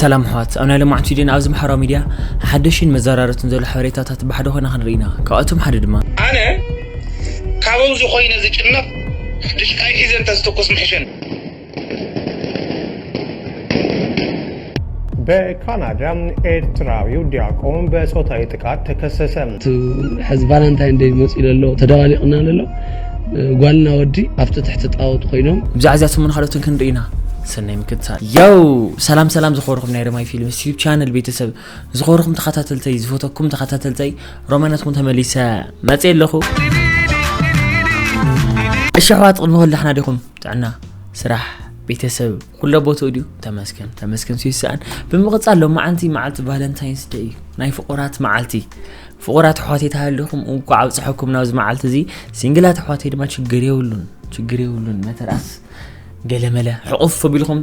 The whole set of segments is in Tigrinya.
ሰላም ኣሕዋት፣ ኣብ ናይ ሎማዓንቲ ቪድዮና ኣብዚ ማሕበራዊ ሚድያ ሓደሽን መዘራረብትን ዘሎ ሓበሬታታት ብሓደ ኮይና ክንርኢ ኢና። ካብኣቶም ሓደ ድማ ኣነ ካብ ኣብዚ ኮይነ ዝጭነቕ ድሽቃይ ሒዘ እንተዝትኩስ ምሕሸኒ። በካናዳ ኤርትራዊው ዲያቆን በጾታዊ ጥቃት ተከሰሰ። ሕዚ ቫላንታይን ደይ መፂኡ ዘሎ ተደባሊቕና ኣሎ። ጓልና ወዲ ኣብቲ ትሕቲ ጣዖት ኮይኖም ብዛዕባ እዚኣቶምን ካልኦትን ክንርኢ ኢና። ሰናይ ምክትታል። ያው ሰላም ሰላም ዝኸበርኩም ናይ ረማይ ፊልምስ ዩቲዩብ ቻነል ቤተሰብ፣ ዝኸበርኩም ተኸታተልተይ፣ ዝፈተኩም ተኸታተልተይ፣ ሮማናትኩም ተመሊሰ መፅእ ኣለኹ። እሺ ኣሕዋት፣ ቅድሚ ኩሉ ደሕና ዲኹም? ጥዕና፣ ስራሕ፣ ቤተሰብ ኩሎ ቦትኡ ድዩ? ተመስገን ተመስገን፣ ስይሰኣን። ብምቕፃል ሎማዓንቲ መዓልቲ ቫለንታይንስ ደይ እዩ፣ ናይ ፍቑራት መዓልቲ። ፍቑራት ኣሕዋተይ ተሃሊኹም እንኳዕ ኣብፀሐኩም ናብዚ መዓልቲ እዚ። ሲንግላት ኣሕዋተይ ድማ ችግር የብሉን፣ ችግር የብሉን። መተርኣስ ገለመለ ሕቑፍ ኣቢልኩም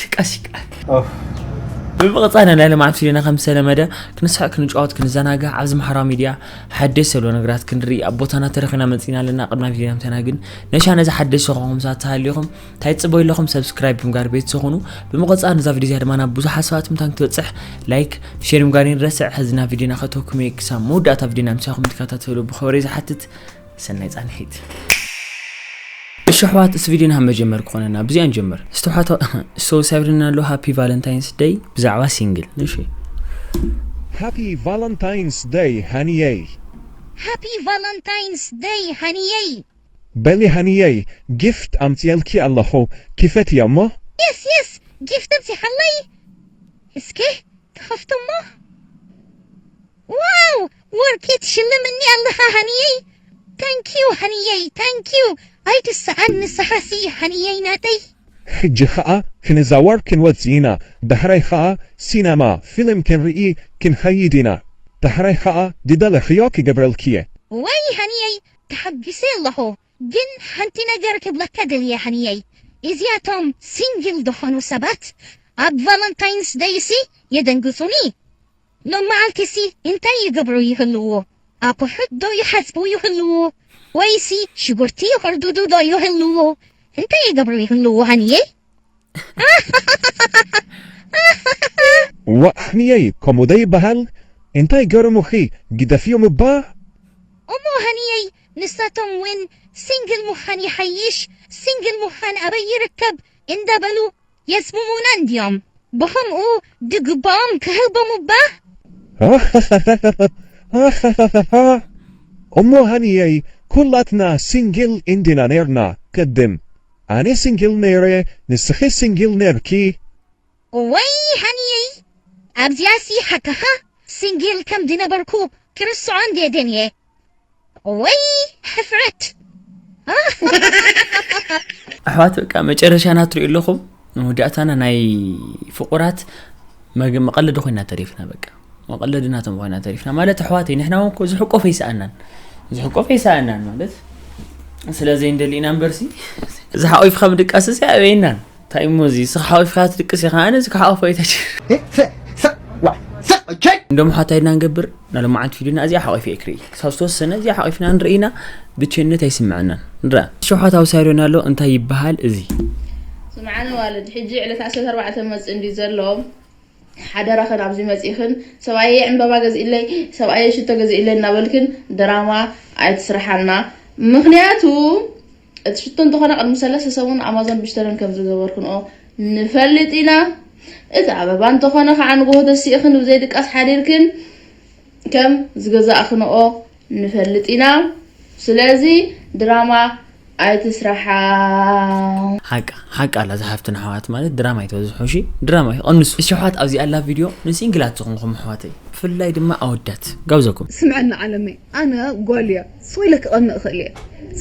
ድቃስ ይከኣል። ብምቕፃል ናይ ሎማዓንቲ ቪድዮና ከም ዝተለመደ ክንስሕቕ፣ ክንጫወት፣ ክንዘናጋዕ ኣብዚ ማሕበራዊ ሚድያ ሓደሽ ዘሎ ነገራት ክንርኢ ኣብ ቦታና ተረኺና መፂና ኣለና። ቅድሚ ቪድዮና ምተና ግን ነሻ ነዚ ሓደሽ ዝኾንኩም ሰባት ተሃሊኹም እንታይ ትፅበዩ ኣለኹም? ሰብስክራይብ ብምግባር ቤተሰብ ኩኑ። ብምቕፃል ነዛ ቪድዮ እዚኣ ድማ ናብ ብዙሓት ሰባት ምታን ክትበፅሕ ላይክ፣ ሼር ምግባር ይንረስዕ። ሕዚ ናብ ቪድዮና ከተኩም እየ። ክሳብ መወዳእታ ቪድዮና ምሳኹም ትከታተሉ ብኽብሪ ዝሓትት። ሰናይ ፃንሒት። እሺ ኣሕዋት፣ እስ ቪድዮና ካብ መጀመር ክኾነና ብዚኣ ንጀምር። እስተውሓት እስተውሳብርና ኣሎ ሃፒ ቫለንታይንስ ደይ ብዛዕባ ሲንግል። እሺ Happy Valentine's Day ሃኒየይ። Happy Valentine's Day ሃኒየይ። በሊ ሃኒየይ፣ ጊፍት ኣምፅኤልኪ ኣለኹ፣ ክፈትዮ እሞ። የስ የስ፣ ጊፍት ኣምፂኻለይ። እስኪ ትኸፍቶ እሞ። ዋው፣ ወርቂ ትሽልምኒ ኣለኻ ሃኒየይ። ታንኪዩ ሃኒየይ፣ ታንኪዩ። ኣይትስዓር ንስኻሲ ሃኒየይ ናተይ። ሕጂ ኸኣ ክንዛወር ክንወጽእ ኢና፣ ዳሕራይ ኸኣ ሲነማ ፊልም ክንርኢ ክንኸይድ ኢና። ዳሕራይ ኸኣ ድደለኽዮ ክገብረልኪ'የ። ዋይ ሃኒየይ፣ ተሓጒሰ ኣለኹ። ግን ሓንቲ ነገር ክብለካ ደልየ ሃኒየይ፣ እዚኣቶም ሲንግል ዝኾኑ ሰባት ኣብ ቫለንታይንስ ደይሲ የደንግጹኒ። ሎም መዓልቲሲ እንታይ ይገብሩ ይህልዉ? ኣቑሑት ዶ ይሓጽቡ ይህልዉ? ወይሲ ሽጉርቲ ይቕርድዱ ዶ ይህልዉ? እንታይ ይገብሩ ይህልዉ ሃኒየይ? ዋእ ሃኒየይ፣ ከምኡ ዶ ይበሃል? እንታይ ገረሙኺ? ግደፍዮም እባ። እሞ ሃኒየይ፣ ንሳቶም እውን ሲንግል ምዃን ይሓይሽ፣ ሲንግል ምዃን ኣበይ ይርከብ እንዳበሉ የጽምሙና እንድዮም። ብኸምኡ ድግባኦም ክህቦም እባ። እሞ ሃኒየይ፣ ኩላትና ሲንግል እንዲና ነይርና ቅድም። ኣነ ሲንግል ነይረ፣ ንስኺ ሲንግል ነይርኪ። እዋይ ሃኒየይ፣ ኣብዚኣሲ ሓቅኻ ሲንግል ከም ዝነበርኩ ክርስዖ እንድየ ደንየ። እዋይ ሕፍረት። ኣሕዋት በቃ መጨረሻና ትሪኡ ኣለኹም። መወዳእታና ናይ ፍቑራት መግ- መቐለዲ ኮይና ተሪፍና። በቃ መቐለዲ ናቶም ኮይና ተሪፍና ማለት ኣሕዋተይ፣ ንሕና እውን እኮ ዝሕቆፍ ኣይሰኣናን፣ ዝሕቆፍ ኣይሰኣናን ማለት ስለ ዘይንደሊ ኢና እምበርሲ፣ እዚ ሓቂፍካ ምድቃስ እዚ ኣበየናን። እንታይ እሞ እዚ ስኻ ሓቂፍካ ትድቅስ ኢኻ? ኣነ እዚ ክሓቆፎ ኣይተች እንዶም ሓታ ኢልና ንገብር። ናሎማዓንቲ ቪድዮና እዚኣ ሓቂፍ እየ ክርኢ። ክሳብ ዝተወሰነ እዚኣ ሓቂፍና ንርኢ ኢና። ብቸነት ኣይስምዐናን። ንርኣ። ሸውሓት ኣብ ሳይዶን ኣሎ። እንታይ ይበሃል እዚ? ስምዓኒ ዋልድ፣ ሕጂ ዕለት ዓሰርተ ኣርባዕተ መጽእ እንድዩ ዘሎ። ሓደራኽን ኣብዚ መጺእኽን ሰብኣየ ዕምባባ ገዝእለይ፣ ሰብኣየ ሽቶ ገዝእለይ እናበልክን ድራማ ኣይትስርሓልና። ምኽንያቱ እቲ ሽቶ እንተኾነ ቅድሚ ሰለስተ ሰሙን ኣማዞን ብሽተረን ከም ዝገበርክንኦ ንፈልጥ ኢና። እቲ ኣበባ እንተኾነ ከዓ ንጎሆ ተሲእኽን ብዘይ ድቃስ ሓዲርክን ከም ዝገዛእኽንኦ ንፈልጥ ኢና። ስለዚ ድራማ ኣይትስራሓ። ሓቃ ሓቃ ኣላ ዝሓፍትና ኣሕዋት ማለት ድራማ ኣይትበዝሑ እሺ። ድራማ ይቐንሱ። እሺ ኣሕዋት ኣብዚኣ ኣላ ቪድዮ ንሲንግላት ዝኾንኹም ኣሕዋተይ ብፍላይ ድማ ኣወዳት ጋብዘኩም። ስምዐኒ ዓለመይ ኣነ ጓል እየ ስወይለ ክቐንእ እኽእል እየ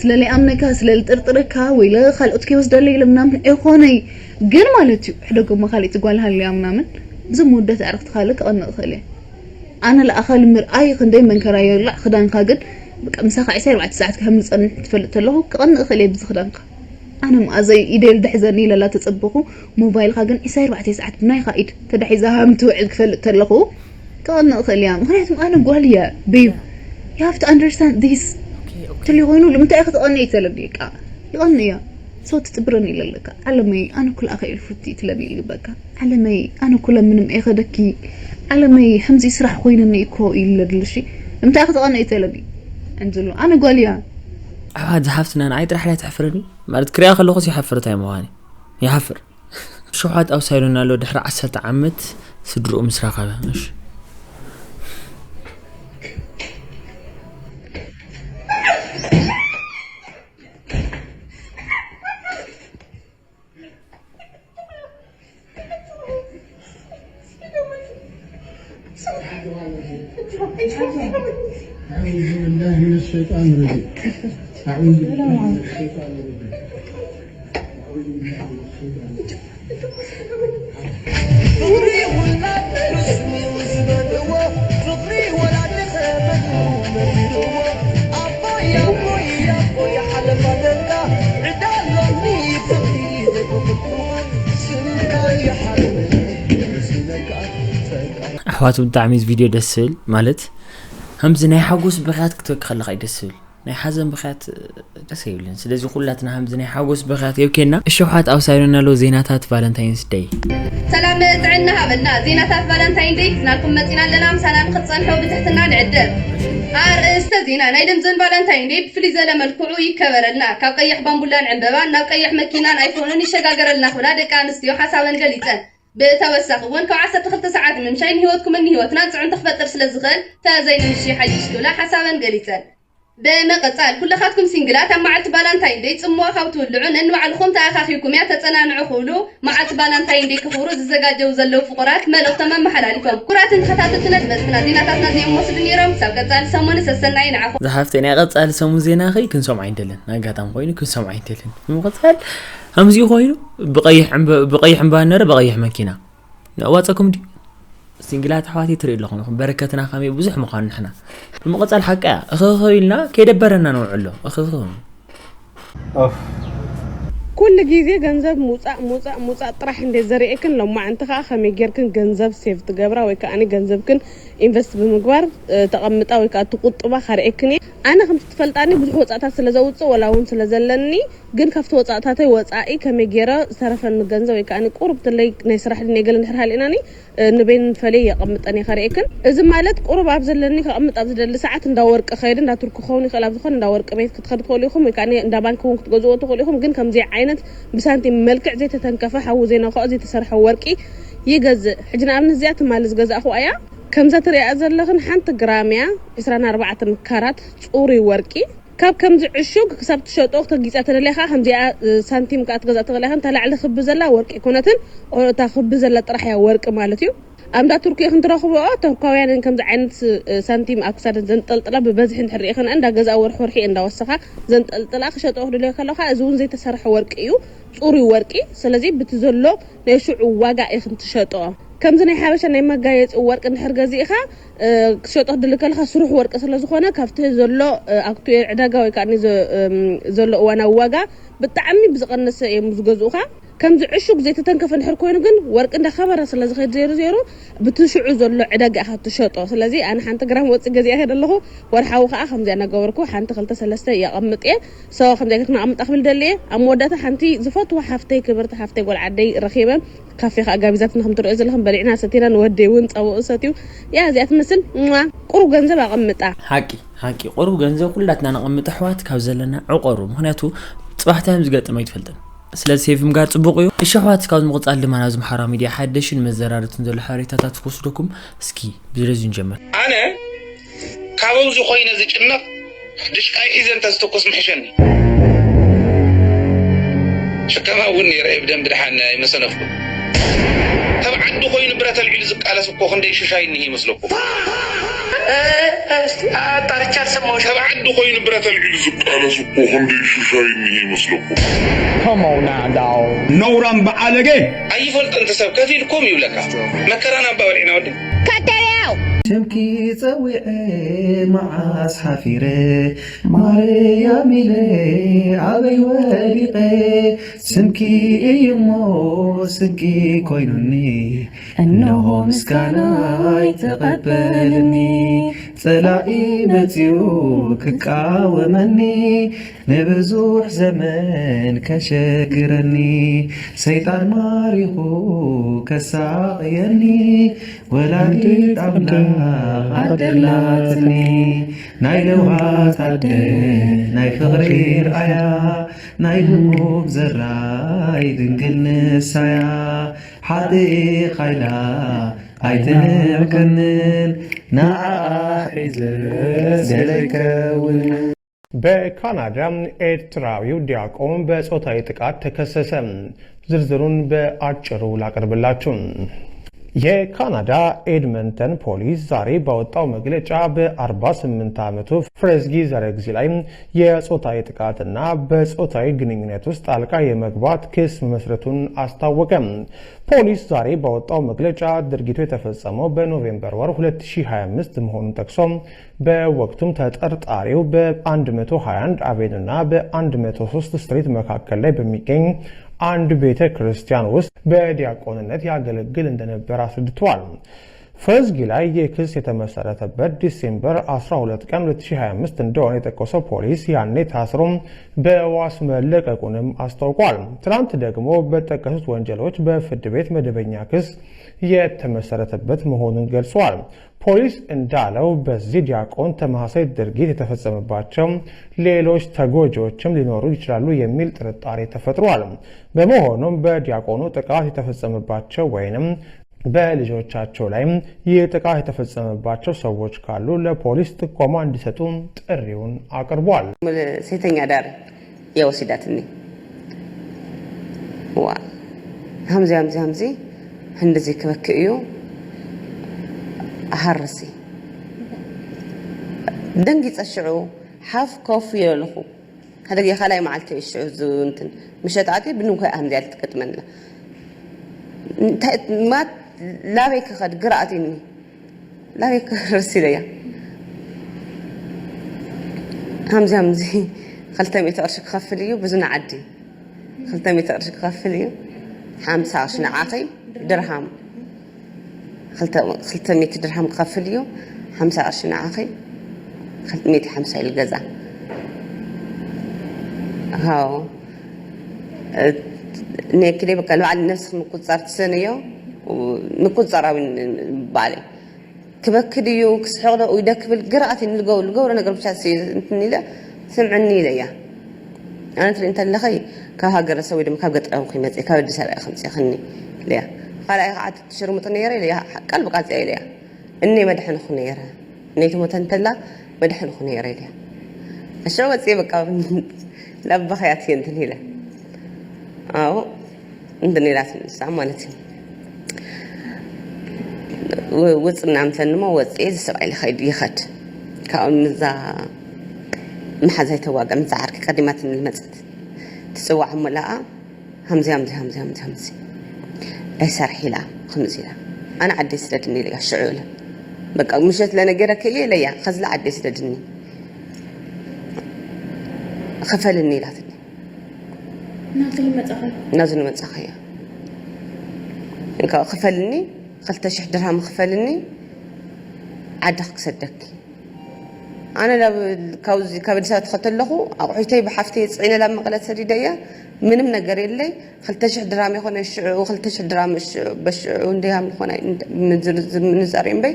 ስለ ለይኣምነካ ስለ ልጥርጥረካ ወይለ ካልኦት ከይወስደለይ ኢለ ምናምን ኣይኾነይ ግን ማለት እዩ ሕደጎማ ካልእቲ ጓል ሃልያ ምናምን ብዚ መወደት ኣዕርኽቲ ካልእ ክቐንእ እኽእል እየ ኣነ ለኣኻል ምርኣይ ክንደይ መንከራ የብላዕ ክዳንካ ግን በቃ ምሳኻ ዕስራ ኣርባዕተ ሰዓት ከም ዝጸንሕ ትፈልጥ ተለኹ ክቐንእ እኽእል እየ ብዚ ክዳንካ ኣነ መኣዘይ ኢደይ ልድሕዘኒ ኢለላ ተጸበኹ ሞባይልካ ግን ዕስራ ኣርባዕተ ሰዓት ብናይኻ ኢድ ተዳሒዛ ሃም ትውዕል ክፈልጥ ተለኹ ክቐንእ እኽእል እያ ምኽንያቱም ኣነ ጓል እየ ቤብ you have to understand this ትልዩ ኮይኑ ንምንታይ ክትቐንእ ይተለኒ ቃ ይቐንእ እያ ሰው ትጥብረን ኢለ ኣለካ ዓለመይ ኣነ ኩላ ኣኸ ኢልፉቲ ትለኒ ኢልግበካ ዓለመይ ኣነ ኩለ ምንም ኤኸደኪ ዓለመይ ሕምዚ ስራሕ ኮይንኒ እኮ ኢለ ድልሺ እንታይ ክትቐነ ይተለኒ እንዝሉ ኣነ ጓልያ ኣሓ ዝሓፍትና ንዓይ ጥራሕ ላይ ትሕፍረኒ ማለት ክሪኣ ከለኹስ ይሓፍር እንታይ ምዃኒ ይሓፍር ሸውሓት ኣውሳይሉና ኣሎ ድሕሪ ዓሰርተ ዓመት ስድርኡ ምስ ረኸበ እሺ أعوذ بالله من الشيطان الرجيم. أعوذ بالله من الشيطان الرجيم. ኣሕዋት ብጣዕሚ እዚ ቪድዮ ደስ ዝብል ማለት ከምዚ ናይ ሓጎስ ብኽያት ክትበኪ ከለካ እዩ ደስ ዝብል ናይ ሓዘን ብኽያት ደስ ኣይብልን ስለዚ ኩላትና ከምዚ ናይ ሓጎስ ብኽያት የብኬና እሸውሓት ኣውሳይዶና ኣሎ ዜናታት ቫለንታይንስ ደይ ሰላም ጥዕና ሃበልና ዜናታት ቫለንታይን ደይ ሒዝናልኩም መፂና ኣለና ምሳና ንክትፀንሑ ብትሕትና ንዕድም ኣርእስተ ዜና ናይ ልምዝን ቫለንታይን ደይ ብፍልይ ዘለ መልክዑ ይከበረልና ካብ ቀይሕ ባምቡላን ዕምበባን ናብ ቀይሕ መኪናን ኣይፎንን ይሸጋገረልና ክብላ ደቂ ኣንስትዮ ሓሳበን ገሊፀን ብተወሳኺ እውን ካብ ዓሰርተ ክልተ ሰዓት ምምሻይ ንህይወትኩምን ንህይወትናን ፅዕንቶ ክፈጥር ስለዝኽእል ተዘይንምሺ ሓይሽ ክብላ ሓሳበን ገሊፀን። ብምቕፃል ኩልኻትኩም ሲንግላት ኣብ መዓልቲ ቫላንታይን ደይ ፅምዋ ካብ ትውልዑ ነንባዕልኹም ተኣኻኺብኩም እያ ተፀናንዑ ክብሉ መዓልቲ ቫላንታይን ደይ ክኽብሩ ዝዘጋጀው ዘለዉ ፍቑራት መልእኽቶም ኣመሓላሊፎም። ክቡራትን ተኸታተልትና ዝበፅሕና ዜናታትና እዚኦም ወስዱ ነይሮም። ክሳብ ቀፃሊ ሰሙን ሰሰናዩ ንዓኹም። ዝሓፍተይ ናይ ቀፃሊ ሰሙን ዜናኺ ክንሰምዖ ኣይንደልን። ኣጋጣሚ ኮይኑ ክንሰምዖ ኣይንደልን። ብምቕፃል ከምዚኡ ኮይኑ ብቐይሕ ዕምበ- ብቐይሕ ዕምበባ ነረ ብቐይሕ መኪና ነዋፀኩም ድዩ? ሲንግላት ኣሕዋተይ ትሪኡ ኣለኹም ኢኹም በረከትና ከመይ ብዙሕ ምዃኑ ንሕና ብምቕፃል ሓቂ እያ እኽኽብ ኢልና ከይደበረና ነውዕሎ እኽኽብ ኩሉ ግዜ ገንዘብ ሙፃእ ሙፃእ ሙፃእ ጥራሕ እንዴ ዘርእክን ሎማዓንቲ ከዓ ከመይ ጌርክን ገንዘብ ሴቭ ትገብራ ወይ ከዓ ገንዘብክን ኢንቨስት ብምግባር ተቐምጣ ወይ ከዓ ትቁጥባ ከርእክን እየ ኣነ ከምቲ ትፈልጣኒ ብዙሕ ወፃእታት ስለ ዘውፅእ ወላ እውን ስለ ዘለኒ ግን ካብቲ ወፃእታተይ ወፃኢ ከመይ ጌረ ዝተረፈኒ ገንዘብ ወይ ከዓ ቁሩብ ትለይ ናይ ስራሕ ድንየ ገለ እንድሕር ሃልእናኒ ንበይን ፈልየ የቐምጠን እየ ከርእየክን። እዚ ማለት ቁሩብ ኣብ ዘለኒ ከቐምጥ ኣብ ዝደሊ ሰዓት እንዳ ወርቂ ኸይድ እንዳ ቱርኪ ክኸውን ይኽእል ኣብ ዝኾነ እንዳ ወርቂ ቤት ክትኸዱ ትኽእሉ ኢኹም ወይ ከዓ እንዳ ባንክ እውን ክትገዝእዎ ትኽእሉ ኢኹም። ግን ከምዚ ዓይነት ብሳንቲም መልክዕ ዘይተተንከፈ ሓዊ ዘይነክዖ ዘይተሰርሐ ወርቂ ይገዝእ። ሕጂ ንኣብነት እዚኣ ትማሊ ዝገዛእኽዋ እያ። ከምዛ ትሪኣ ዘለኽን ሓንቲ ግራም እያ ዕስራን ኣርባዕተን ካራት ፅሩይ ወርቂ። ካብ ከምዚ ዕሹግ ክሳብ ትሸጦ ክተጊፃ ተደልያ ከዓ ከምዚኣ ሳንቲም ከዓ ትገዛእ ትኽእላ ኢኽን። እታ ላዕሊ ክቢ ዘላ ወርቂ ኣይኮነትን፣ እታ ክቢ ዘላ ጥራሕ እያ ወርቂ ማለት እዩ። ኣብ እንዳ ቱርኪ ኢኽን ትረኽብኦ። ቱርካውያን እየን ከምዚ ዓይነት ሳንቲም ኣብ ክሳደን ዘንጠልጥላ ብበዝሒ እንድሕር ርኢኽንአን እንዳገዝኣ ወርሒ ወርሒ እየን እንዳወሰኻ ዘንጠልጥላ። ክሸጥኦ ክደልዮ ከለኹ ከዓ እዚ እውን ዘይተሰርሐ ወርቂ እዩ፣ ፅሩይ ወርቂ። ስለዚ ብቲ ዘሎ ናይ ሽዑ ዋጋ ኢኽን ትሸጥኦ። ከምዚ ናይ ሓበሻ ናይ መጋየፂ ወርቂ እንድሕር ገዚእኻ ክትሸጦ ክትደሊ ከለኻ ስሩሕ ወርቂ ስለ ዝኾነ ካብቲ ዘሎ ኣክቱ ዕዳጋ ወይ ከዓ ዘሎ እዋናዊ ዋጋ ብጣዕሚ ብዝቐነሰ እዮም ዝገዝኡኻ። ከምዚ ዕሹግ ዘይተተንከፈ እንድሕር ኮይኑ ግን ወርቂ እንዳኸበረ ስለ ዝኸይድ ዘይሩ ዘይሩ ብቲ ሽዑ ዘሎ ዕዳጋ ኢኻ ትሸጦ። ስለዚ ኣነ ሓንቲ ግራም ወርቂ ገዚኣ ከይደ ኣለኹ ወርሓዊ ከዓ ከምዚኣ እናገበርኩ ሓንቲ ክልተ ሰለስተ የቐምጥ እየ። So ከምዚኣ ጌርክን ኣቐምጣ ክብል ደሊ እየ። ኣብ መወዳእታ ሓንቲ ዝፈትዋ ሓፍተይ ክብርቲ ሓፍተይ ጓል ዓደይ ረኺበ ካፌ ከዓ ጋቢዛትና ከም ትሪኦ ዘለኹም በሊዕና ሰቲና ንወደይ እውን ፀባኡ ሰትዩ ያ እዚኣ ትመስል ቁሩብ ገንዘብ ኣቐምጣ። ሓቂ ሓቂ ቁሩብ ገንዘብ ኩላትና ነቐምጥ ኣሕዋት ካብ ዘለና ዕቆሩ ምኽንያቱ ፅባሕ እንታይ ከም ዝገጥም ኣይትፈልጥን ስለዚ ሴቭ ምግባር ፅቡቕ እዩ እሺ ኣሕዋት ካብዚ ምቕፃል ድማ ናብዚ ማሕበራዊ ሚድያ ሓደሽን መዘራረብትን ዘሎ ሓበሬታታት ክወስደኩም እስኪ ብዝለዚ ንጀምር ኣነ ካብ ኣብዚ ኮይነ ዝጭነቕ ድሽቃይ ሒዘ እንተዝትኩስ ምሕሸኒ። ሽከማ እውን ነይረ እየ ብደንቢ ድሓን ኣይመሰነፍኩን። ተብ ዓዲ ኮይኑ ብረት ኣልዒሉ ዝቃለስ እኮ ክንደይ ሽሻይ እኒሀ ይመስለኩም? ኣጣርቻ ኣልሰማሁሽ። ተብ ዓዲ ኮይኑ ብረት ኣልዒሉ ዝቃለስ እኮ ክንደይ ሽሻይ እኒሀ ይመስለኩም? Come on now dog. ነውራም በዓለገ። ኣይፈልጥን እቲ ሰብ ከፊልኩም ይብለካ። መከራና እባ በሊዕና ወዲ። ከተርያው። ስምኪ ጸዊዐ መዓስ ሓፊረ ማርያም ኢለ ኣበይ ወዲቐ ስምኪ እዩሞ ስንቂ ኮይኑኒ እነሆ ምስጋናይ ተቐበልኒ። ጸላኢ መጺኡ ክቃወመኒ፣ ንብዙሕ ዘመን ከሸግረኒ፣ ሰይጣን ማሪኹ ከሳቕየኒ፣ ወላዲት ኣምላኽ ኣደላትኒ። ናይ ለውሃት ኣደ ናይ ፍቕሪ ርኣያ፣ ናይ ልቡብ ዘራይ ድንግል ንሳያ። ሓጥእ ኻይላ ኣይትንዕቀንን፣ ንዓኣ ሒዘ ገለ ይከውን። በካናዳ ኤርትራዊው ዲያቆን በጾታዊ ጥቃት ተከሰሰ። ዝርዝሩን በአጭሩ ላቅርብላችሁ። የካናዳ ኤድመንተን ፖሊስ ዛሬ ባወጣው መግለጫ በ አርባ ስምንት ዓመቱ ፍሬዝጊ ዘረግዚ ላይ የጾታዊ ጥቃትና በጾታዊ ግንኙነት ውስጥ ጣልቃ የመግባት ክስ መመስረቱን አስታወቀ። ፖሊስ ዛሬ ባወጣው መግለጫ ድርጊቱ የተፈጸመው በኖቬምበር ወር ሁለት ሺህ ሃያ አምስት መሆኑን ጠቅሶ በወቅቱም ተጠርጣሪው በ አንድ መቶ ሃያ አንድ አቬኑና በ አንድ መቶ ሶስት ስትሪት መካከል ላይ በሚገኝ አንድ ቤተ ክርስቲያን ውስጥ በዲያቆንነት ያገለግል እንደነበር አስረድተዋል። ፍሬዝጊ ላይ የክስ የተመሰረተበት ዲሴምበር አስራ ሁለት ቀን ሁለት ሺህ ሃያ አምስት እንደሆነ የጠቀሰው ፖሊስ ያኔ ታስሮ በዋስ መለቀቁንም አስታውቋል። ትናንት ደግሞ በጠቀሱት ወንጀሎች በፍርድ ቤት መደበኛ ክስ የተመሰረተበት መሆኑን ገልጸዋል። ፖሊስ እንዳለው በዚህ ዲያቆን ተመሳሳይ ድርጊት የተፈጸመባቸው ሌሎች ተጎጂዎችም ሊኖሩ ይችላሉ የሚል ጥርጣሬ ተፈጥሯል። በመሆኑም በዲያቆኑ ጥቃት የተፈጸመባቸው ወይንም በልጆቻቸው ላይም ይህ ጥቃት የተፈጸመባቸው ሰዎች ካሉ ለፖሊስ ጥቆማ እንዲሰጡ ጥሪውን አቅርቧል። ሴተኛ ዳር እያ ወሲዳትኒ። ዋ ሃምዚ ሃምዚ ሃምዚ ህንድዚ ክበኪ እዩ። ሃርሲ ደንጊፀ ሽዑ ሓፍ ኮፍ ይለልኹ። ሓደ ግዜ ካልኣይ መዓልቲ እዩ ሽዑ ዝንትን ምሸት ኣትየ ብንንኮይ ሃምዚ ኣለ ትገጥመኒ ኣላ። ማት ላበይ ክኸድ ግራ ኣትዩኒ። ላበይ ክርስ ኢለያ። ሃምዚ ሃምዚ ክልተ ሚእቲ ቅርሺ ክኸፍል እዩ ብዙ ንዓዲ። ክልተ ሚእቲ ቅርሺ ክኸፍል እዩ። ሓምሳ ቅርሺ ንዓኺ ድርሃም። ክልተ ሚእቲ ድርሃም ክኸፍል እዩ። ሓምሳ ቅርሺ ንዓኺ። ሚእቲ ሓምሳ ኢሉ ገዛ። ሃው ኔክሌ በቃ ንባዕል ነብስኺ ምቁፅፃር ትሰንዮ። ምቁፅፃራዊ ባዕለይ ክበኪ ድዩ ክስሕቕ ዶ ኡይ ዶ ክብል ግርኣት ንልገው ልገብሮ ነገር ብቻ እንትን ኢለ ስምዕኒ ኢለያ። ኣነ ትርኢ እንተለኸ ካብ ሃገረሰብ ወይ ድማ ካብ ገጠር ኮይ መፅእ ካብ ኣዲስ ኣበባ ከምፅእኽኒ ኢለያ። ካልኣይ ከዓ ትሽርሙጥ ነይረ ኢለያ። ቃል ብቃል ፅያ ኢለያ። እኔ መድሕንኹ ነይረ እኔ ትሞተ እንተላ መድሕንኹ ነይረ ኢለያ። እሸ ወፅየ በቃ ላባኸያት እንትን ኢለ ኣዎ እንትን ኢላት ንሳ ማለት እዩ። ውፅና ምተንሞ ወፅየ ዝሰብኣይ ልኸይድ ይኸድ ካብኡ ምዛ መሓዛይ ተዋጋ ምዛ ዓርኪ ቀዲማትኒ ዝመፀት ትፅዋዕ እሞ ለኣ ሃምዚ ሃምዚ ሃምዚ ሃምዚ ሃምዚ ኣይሰርሕ ኢላ ከምዚ ኢላ ኣነ ዓደይ ስደድኒ ኢለያ ሽዑ ኢለ በቃ ምሸት ለነገረከ እየ ኢለያ ከዝላ ዓደይ ስደድኒ ክፈልኒ ኢላትኒ ናብዚ ንመጻኸዮ ክፈልኒ ክልተ ሽሕ ድርሃም ክፈልኒ ዓድኽ ክሰደኪ ኣነ ካብ ኣዲስ ኣበባ ተኸተለኹ ኣቑሑተይ ብሓፍተይ ፅዒነ ናብ መቐለ ሰዲደ እያ ምንም ነገር የለይ ክልተ ሽሕ ድራም የኾነ ሽዑ ክልተ ሽሕ ድራም በሽዑ እንደያም ዝኾነ ምንዛር እምበይ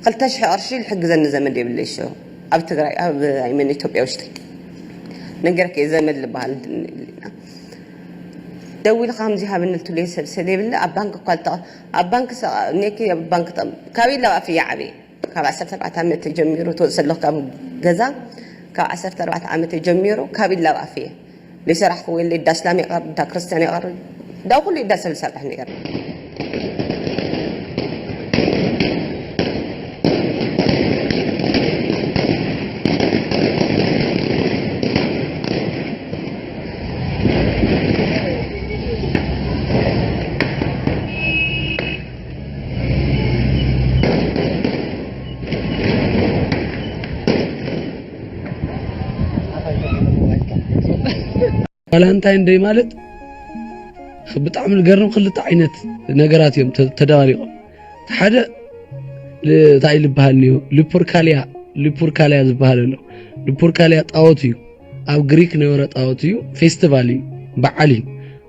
ክልተ ሽሕ ቅርሺ ልሕግዘኒ ዘመድ የብለይ ሽዑ ኣብ ትግራይ ኣብ ኣይመን ኢትዮጵያ ውሽጢ ነገር ከ ዘመድ ልበሃል ደዊልካ ከምዚ ሃብኒ ልትብለይ ሰብ ሰብ የብለ ኣብ ባንክ እኳ ኣብ ባንክ ኔኪ ኣብ ባንክ ካብ ኢላ ኣፍያ ዓበየ ካብ ዓሰርተ ኣርባዕተ ዓመት ጀሚሩ ትወፅእ ኣለኹ ካብ ገዛ ካብ ዓሰርተ ኣርባዕተ ዓመት ጀሚሩ ካብ ኢላ ኣፍየ ዘይሰራሕኩ ወይ እንዳ እስላም ይቐር እንዳ ክርስቲያን ይቐር እንዳ ኩሉ ኢዳ ሰብ ዝሰርሕ ነይረ ቫላንታይን ደይ ማለት ብጣዕሚ ዝገርም ክልተ ዓይነት ነገራት እዮም ተ- ተደባሊቖም። ሓደ እንታይ ዝበሃል እዩ? ሉፐርካሊያ። ሉፐርካሊያ ዝበሃል ኣሎ። ሉፐርካሊያ ጣዖት እዩ። ኣብ ግሪክ ነበረ ጣዖት እዩ። ፌስቲቫል እዩ፣ በዓል እዩ።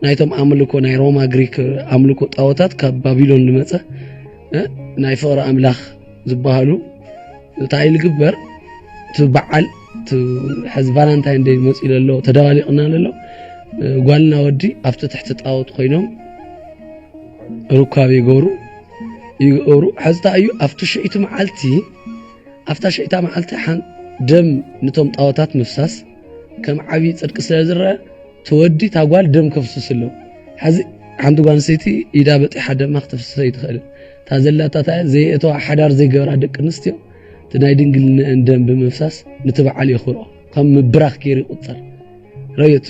ናይቶም ኣምልኮ፣ ናይ ሮማ ግሪክ ኣምልኮ ጣዖታት ካብ ባቢሎን ዝመፀ ናይ ፍቕሪ ኣምላኽ ዝበሃሉ እንታይ ዝግበር? እቲ በዓል፣ እቲ ሕዚ ቫላንታይን ደይ መፂኡ ዘሎ፣ ተደባሊቕና ዘሎ፣ ጓልና ወዲ ኣብቲ ትሕቲ ጣዖት ኮይኖም ርካብ ይገብሩ ይገብሩ። ሕዚ እንታይ እዩ? ኣብቲ ሽዒቲ መዓልቲ፣ ኣብታ ሽዒታ መዓልቲ ሓን ደም ንቶም ጣዖታት ምፍሳስ ከም ዓብዪ ጽድቂ ስለ ዝረአ፣ እቲ ወዲ እታ ጓል ደም ከፍስስ ኣሎ። ሕዚ ሓንቲ ጓል ኣንስተይቲ ኢዳ በጢሓ ደማ ክተፍስሰ ኣይትኽእልን። እታ ዘላታ እታ እያ፣ ዘየእተዋ ሓዳር ዘይገበራ ደቂ ኣንስትዮ እቲ ናይ ድንግልንአን ደም ብምፍሳስ ነቲ በዓል የኽብሮ፣ ከም ምብራኽ ገይሩ ይቑጸር። ረየቱ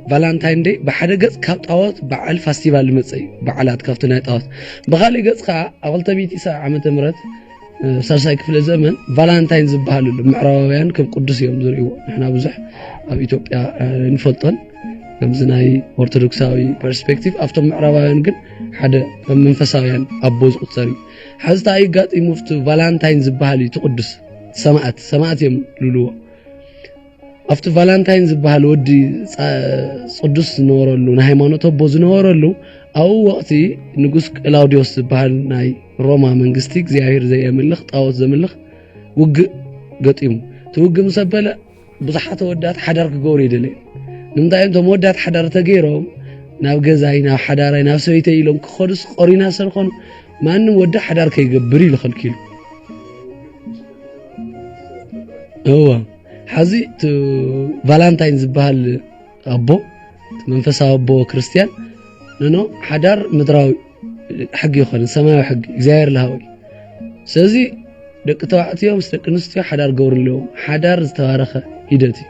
ቫላንታይን ደይ ብሓደ ገጽ ካብ ጣዖት በዓል ፋስቲቫል ዝመጸ እዩ። በዓላት ካብቲ ናይ ጣዖት። ብኻሊእ ገጽ ከዓ ኣብ ክልተ ሚእቲ ዓመተ ምህረት ሳልሳይ ክፍለ ዘመን ቫላንታይን ዝበሃል ኣሎ። ምዕራባውያን ከም ቅዱስ እዮም ዝርእይዎ። ንሕና ብዙሕ ኣብ ኢትዮጵያ ንፈልጦን ከምዚ ናይ ኦርቶዶክሳዊ ፐርስፔክቲቭ ኣብቶም ምዕራባውያን ግን ሓደ ከም መንፈሳውያን ኣቦ ዝቁጸር እዩ። ሕዚ እንታይ ኣጋጢሙ? ኣብቲ ቫላንታይን ዝበሃል እዩ እቲ ቅዱስ ሰማእት፣ ሰማእት እዮም ዝብልዎ። ኣብቲ ቫላንታይን ዝበሃል ወዲ ጻ-፣ ቅዱስ ዝነበረሉ፣ ናይ ሃይማኖት ኣቦ ዝነበረሉ፣ ኣብኡ ወቕቲ ንጉስ ቅላውዲዮስ ዝበሃል ናይ ሮማ መንግስቲ እግዚኣብሔር ዘየምልኽ ጣዖት ዘምልኽ ውግእ ገጢሙ። እቲ ውግእ ምስ ኣበለ ብዙሓት ኣወዳት ሓዳር ክገብሩ ይደለዩ። ንምንታይ እዮም እቶም ኣወዳት ሓዳር ተገይሮም ናብ ገዛይ፣ ናብ ሓዳራይ፣ ናብ ሰበይተይ ኢሎም ክኸዱስ ቆሪና ስለ ዝኾኑ ማንም ወዲ ሓዳር ከይገብር ኢሉ ከልኪሉ። እወ፣ ሐዚ እቲ ቫላንታይን ዝበሃል ኣቦ፣ እቲ መንፈሳዊ ኣቦ ክርስትያን፣ ንኖ ሓዳር ምድራዊ ሕጊ ይኾነ፣ ሰማያዊ ሕጊ እግዚኣብሔር ለሃወ እዩ። ስለዚ ደቂ ተባዕትዮ ምስ ደቂ ኣንስትዮ ሓዳር ገብሩ ኣለዎም። ሓዳር ዝተባረኸ ሂደት እዩ።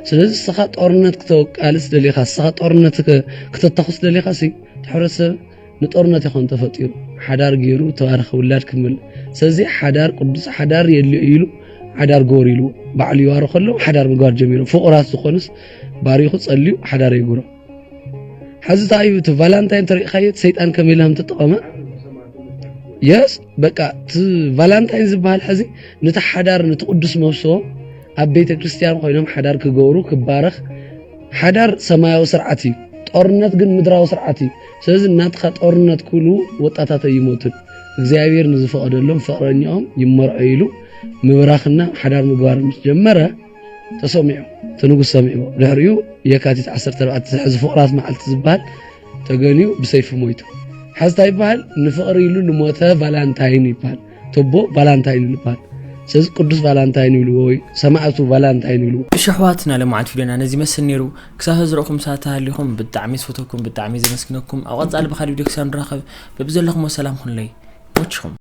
ስለዚ ንስኻ ጦርነት ክተቃልስ ደሊኻ፣ ንስኻ ጦርነት ከ-፣ ክተታኹስ ደሊኻ ሲ፣ እቲ ሕብረተሰብ ንጦርነት ይኾን ተፈጢሩ። ሓዳር ገይሩ ተባረኸ ውላድ ክምል። ስለዚ ሓዳር ቅዱስ ሓዳር የድልዮ ኢሉ ሓዳር ግበሩ ኢሉ ባዕሉ ይባርኾ ኣሎ። ሓዳር ምግባር ጀሚሩ። ፍቑራት ዝኾኑስ ባሪኹ ጸልዩ ሓዳር ይግብሮ። ሕዚ እንታይ እዩ እቲ ቫላንታይን ተሪእኻዮ? እቲ ሰይጣን ከመይ ኢሎም ተጠቐመ? የስ፣ በቃ እቲ ቫላንታይን ዝበሃል ሕዚ ነቲ ሓዳር፣ ነቲ ቅዱስ መብስቦ ኣብ ቤተ ክርስቲያን ኮይኖም ሓዳር ክገብሩ፣ ክባረኽ፣ ሓዳር ሰማያዊ ስርዓት እዩ። ጦርነት ግን ምድራዊ ስርዓት እዩ። ስለዚ እናትኻ ጦርነት ክብሉ ወጣታት ኣይሞቱን። እግዚኣብሔር ንዝፈቐደሎም ፍቕረኛኦም ይመርዖ ኢሉ ምብራኽና ሓዳር ምግባር ምስ ጀመረ ተሰሚዑ፣ እቲ ንጉስ ሰሚዕዎ። ድሕሪኡ የካቲት ዓሰርተ ኣርባዕተ ሕዚ ፍቑራት መዓልቲ ዝበሃል ተገንዩ ብሰይፊ ሞይቱ። ሕዚ እንታይ ይበሃል? ንፍቕሪ ኢሉ ንሞተ ቫላንታይን ይበሃል። ተቦ ቫላንታይን ይበሃል። ስለዚ ቅዱስ ቫላንታይን ይብልዎ ወይ ሰማዕቱ ቫላንታይን ይብልዎ። እሺ ኣሕዋትና፣ ለማዓት ቪድዮና ነዚ ይመስል ነይሩ። ክሳብ ሕዚ ዝረእኹም ሰባት ተሃሊኹም ብጣዕሚ ዝፈተኩም፣ ብጣዕሚ ዘመስግነኩም። ኣብ ቀጻሊ ብኻሊእ ቪድዮ ክሳብ ንራኸብ በብዘለኹሞ ሰላም ኩኑለይ። ይመችኹም።